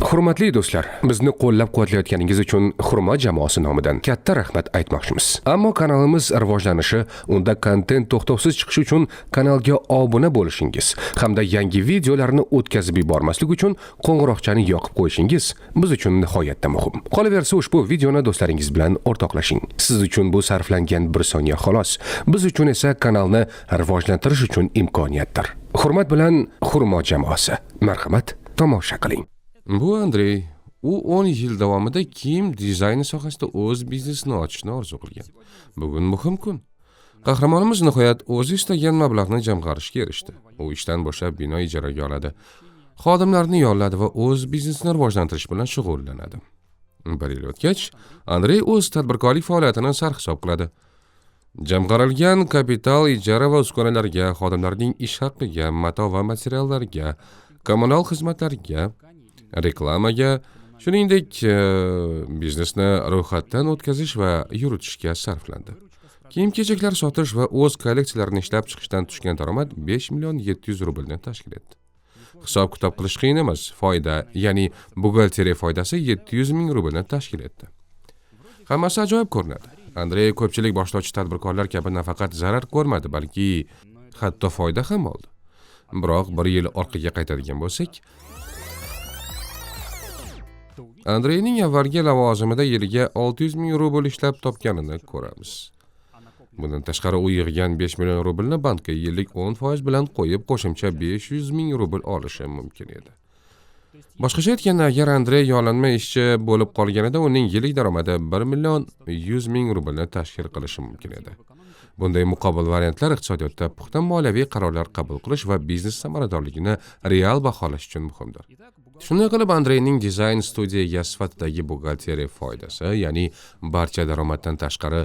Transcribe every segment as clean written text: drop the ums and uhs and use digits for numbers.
Hurmatli do'stlar, bizni qo'llab-quvvatlayotganingiz uchun Xurmo jamoasi nomidan katta rahmat aytmoqchimiz. Ammo kanalimiz rivojlanishi, unda kontent to'xtovsiz chiqishi uchun kanalga obuna bo'lishingiz hamda yangi videolarni o'tkazib yubormaslik uchun qo'ng'iroqchani yoqib qo'yishingiz biz uchun nihoyatda muhim. Qolaversa, ushbu videoni do'stlaringiz bilan o'rtoqlashing. Siz uchun bu sarflangan bir soniya xolos. Biz uchun esa kanalni rivojlantirish uchun imkoniyatdir. Hurmat bilan Xurmo jamoasi. Marhamat, tomosha qiling. Bu Andrey. U 10 yil davomida kiyim dizayni sohasida o'z biznesini ochishni orzu qilgan. Bugun muhim kun. Qahramonimiz nihoyat o'zi istagan mablag'ni jamg'arishga erishdi. U ishdan bo'shab bino ijaraga oladi. Xodimlarni yolladi va o'z biznesini rivojlantirish bilan shug'ullanadi. Bir yil o'tgach, Andrey o'z tadbirkorlik faoliyatini sarhisob qiladi. Jamg'arilgan kapital ijara va uskunalarga, xodimlarning ish haqiga, mato va materiallarga, kommunal xizmatlarga, reklamaga, shuningdek, biznesni ro'yxatdan o'tkazish va yuritishga sarflandi. Kiyim-kechaklar sotish va o'z kolleksiyalarini ishlab chiqishdan tushgan daromad 5 million 700 rublni tashkil etdi. Hisob-kitob qilish qiyin emas. Foyda, ya'ni buxgalteriya foydasi 700 ming rublni tashkil etdi. Hammasi ajoyib ko'rinadi. Andrey ko'pchilik boshlovchi tadbirkorlar kabi nafaqat zarar ko'rmadi, balki hatto foyda ham oldi. Biroq bir yil orqaga qaytadigan bo'lsak, Andreyning avvalgi lavozimida yiliga 600 ming rubl ishlab topganini ko'ramiz. Bundan tashqari u yig'gan 5 million rublni bankka yillik 10% bilan qo'yib, qo'shimcha 500 ming rubl olishi mumkin edi. Boshqacha aytganda, agar Andrey yollanma ishchi bo'lib qolganida, uning yillik daromadi 1 million 100 ming rublni tashkil qilishi mumkin edi. Bunday muqobil variantlar iqtisodiyotda puxta moliyaviy qarorlar qabul qilish va biznes samaradorligini real baholash uchun muhimdir. Shunday qilib, Andreyning dizayn studiya egasi sifatidagi buxgalteriya foydasi, ya'ni barcha daromaddan tashqari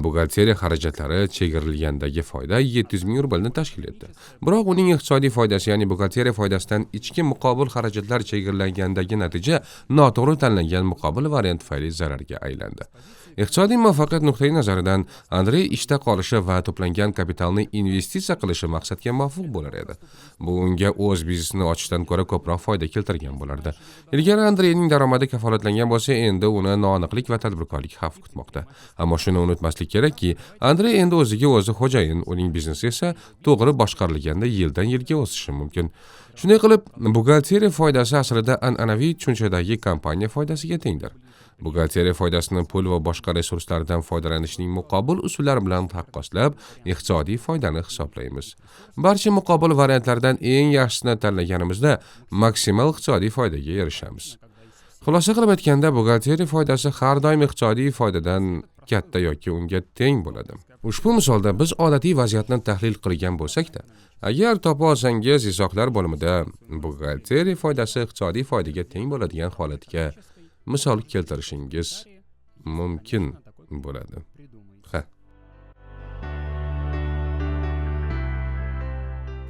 buxgalteriya xarajatlari chegirilgandagi foyda 700 ming rublni tashkil etdi. Biroq uning iqtisodiy foydasi, ya'ni buxgalteriya foydasidan ichki muqobil xarajatlar chegirilgandagi natija noto'g'ri tanlangan muqobil variant tufayli zararga aylandi. Iqtisodiy muvaffaqiyat nuqtai nazaridan Andrey ishda qolishi va to'plangan kapitalni investitsiya qilishi maqsadga muvofiq bo'lar edi. Bu unga o'z biznesini ochishdan ko'ra ko'proq foyda keltirgan bo'lardi. Ilgari Andreyning daromadi kafolatlangan bo'lsa, endi uni noaniqlik va tadbirkorlik xavfi kutmoqda. Ammo shuni unutmaslik kerakki, Andrey endi o'ziga o'zi xo'jayin, uning biznesi esa to'g'ri boshqarilganda yildan yilga o'sishi mumkin. Shunday qilib, buxgalteriya foydasi aslida an'anaviy tushunchadagi kompaniya foydasiga tengdir. Buxgalteriya foydasini pul va boshqa resurslardan foydalanishning muqobil usullari bilan taqqoslab, iqtisodiy foydani hisoblaymiz. Barcha muqobil variantlardan eng yaxshisini tanlaganimizda maksimal iqtisodiy foydaga erishamiz. Xulosa qilib aytganda, buxgalteriya foydasi har doim iqtisodiy foydadan katta yoki unga teng bo'ladi. Ushbu misolda biz odatiy vaziyatni tahlil qilgan bo'lsak-da, agar topa olsangiz, izohlar bo'limida buxgalteriya foydasi iqtisodiy foydaga teng bo'ladigan holatga misol keltirishingiz mumkin bo'ladi. Ha.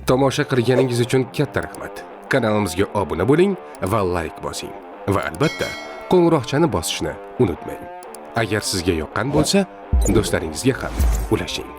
Tomosha qilganingiz uchun katta rahmat. Kanalimizga obuna bo'ling va like bosing. Va albatta, qo'ng'iroqchani bosishni unutmang. Agar sizga yoqqan bo'lsa, do'stlaringizga ham ulashing.